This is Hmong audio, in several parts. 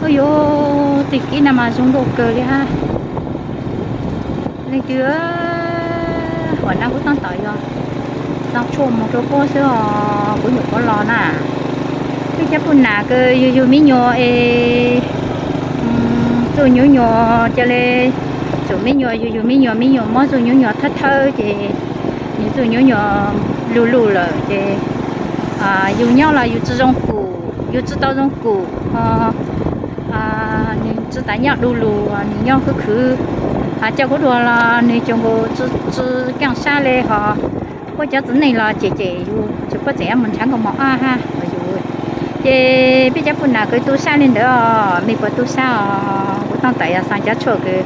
Ua yuav tij kib na mas zoo nkauj kawg li hab. Leej twg, huam nab kuv taab tom yog xaa tshuaj moog rua puab xwb os, kuv nyuam qhuav los na. Peb cov puj nam kws yug yug me nyuam es txuj nyuj nyuam ca le, tsum me nyuam yug yug me nyuam, me nyuam muab txuj nyuj nyuam thawb thawb ces nws txuj nyuj nyuam lug lug lawm ces yug nyob los yug tsi zoo kum, yug tsi tau zoo kum, nws tsi tas nyob du lug, nws nyob khwv khwv, ho coj kuv dua los nws cov nkaus tsi keej sab le, ho puab cov txiv neej los cem cem yug ces puab tseem yuav mus nrhav nkaus mos ab hab yug. Ces peb cov puj nam kws tu sab le ntawd os, mej puas tu sab os? Kuv taab tom yog xaa cov tshuaj kws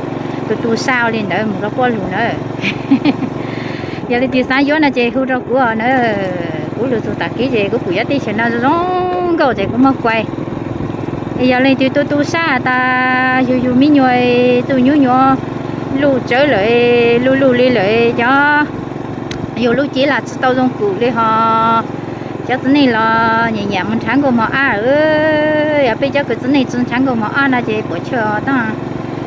tu tu sab ua le ntawd moog rua puab lug na. Yog leej twg xaav yuav no ces hu rua kuv os na. Kuv lug txug tom kev ces kuv pum cov teb chaws no zoo nkauj ces kuv muab kuai. Yog leej twg tu tu sab has tas yug yug me nyuam, txuj nyuj nyuam lug tsawv lawm, lug lug le lawm, cov yug lub cev los tsi tau zoo kum le, ho cov txiv neej los nyam nyam mus nrhav nkaus mos ab. Yog peb cov kws txiv neej tsi nrhav nkaus mos ab no ces puam chawj os.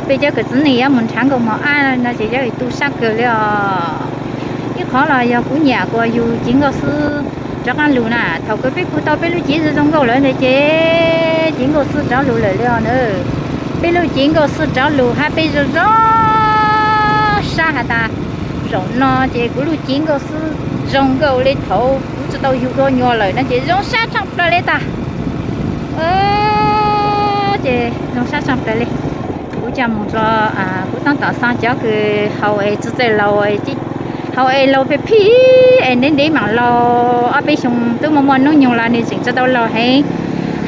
Peb cov kws txiv neej yuav mus nrhav nkaus mos ab no ces yuav tu sab kawg le os. Ib qhov los yog kuv nyam kuas yug cev nkauj xwb rov qaab lug na. Thaum kws peb pug tau peb lub cev zoo zoo nkauj lawm ntawd ces cev nkauj xwb rov lug lawm le os na. Peb lub cev nkauj xwb rov lug hab peb zoo zoo sab has tas zaum no ces kuv lub cev nkauj xwb zoo nkauj le thaum kuv tsi tau yug dua nyuas lawm no ces zoo sab tshaaj plawg le tas. Ces zoo sab tshaaj plawg le. Kuv coj moog rua, kuv taab tom xaa cov kws haus es tsi txawj laus, haus es laus phem phim es ntev ntev maam laus, ob peb xyoo tub muaj muaj nub nyoog los nws tseem tsi tau laus heev,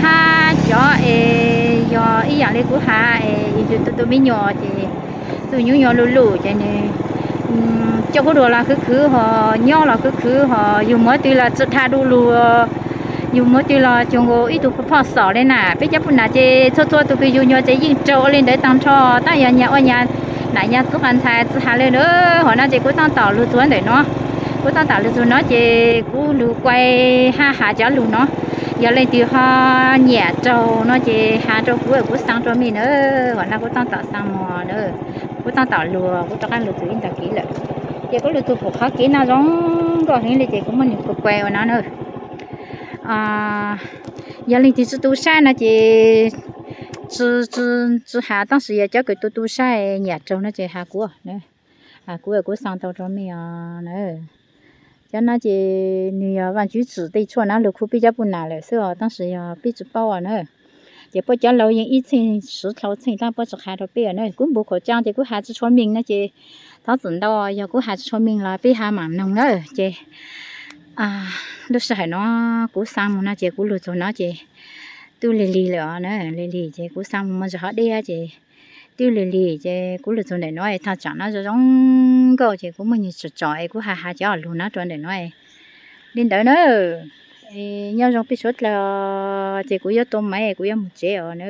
hab cov es yog ib yaam le kuv has es yug tu tu me nyuam ces txuj nyuj nyuam lug lug ces nws coj kuv dua los khwv khwv, ho nyob los khwv khwv, ho yug muab tw los tsi dha du lug, yug muab tw los cuag nkaus ib tug phoj xom le na. Peb cov puj nam ces txhua txhua tug kws yug nyuas ces yeej raug ua le ntawd taag nrho, tab yog nyag ua nyag nam nyag txwv qas ntxhais txwv has le na. Huam no ces kuv taab tom lug txug ntawm no, kuv taab tom lug txug no ces kuv lug kuai hab has cov lug no. Yog leej twg ho nyam raug no ces has rua kuv, kuv xaa rua mej na. Huam no kuv taab tom xaa mog na, kuv taab tom lug, kuv rov qaab lug txug ib ntag kev lawm. Ces kuv lug txug pum qhov kev no zoo nkauj heev le ces kuv muab nws kuai kuai ua no na. Yog leej twg tsi tu sab no ces tsi has, tab sis yog cov kws tu tu sab nyam raug no ces has kuv, kuv, kuv xaa tau rua mej os na. Cov no ces nws yog Vaajtswv tsim tej tshuaj no lug khu peb cov puj nam lawm xwb os, tab sis yog peb tsi paub os na. Ces puab cov laus yeej ib txheej siv dlhau txheej tab puab tsi qha rua peb os na. Kuv npu khaum caa ces kuv has tsi tshua meej no ces thov txim ntau, yog kuv has tsi tshua meej los peb has maam noog na. Ces lub sij hawm no kuv xaa moog no ces kuv lug txug no ces twb lig lig lawm os na, lig lig ces kuv xaa moog ntsis hov deb ces twb lig lig ces kuv lug txug ntawm no, thaj tsam no zoo zoo nkauj ces kuv muaj nyuag tsom tsom es kuv has has cov lug no rua ntawm no li ntawd na. Nyob zoo peb suav dlawg, ces kuv yuav tua maiv kuv yuav moog tsev os na.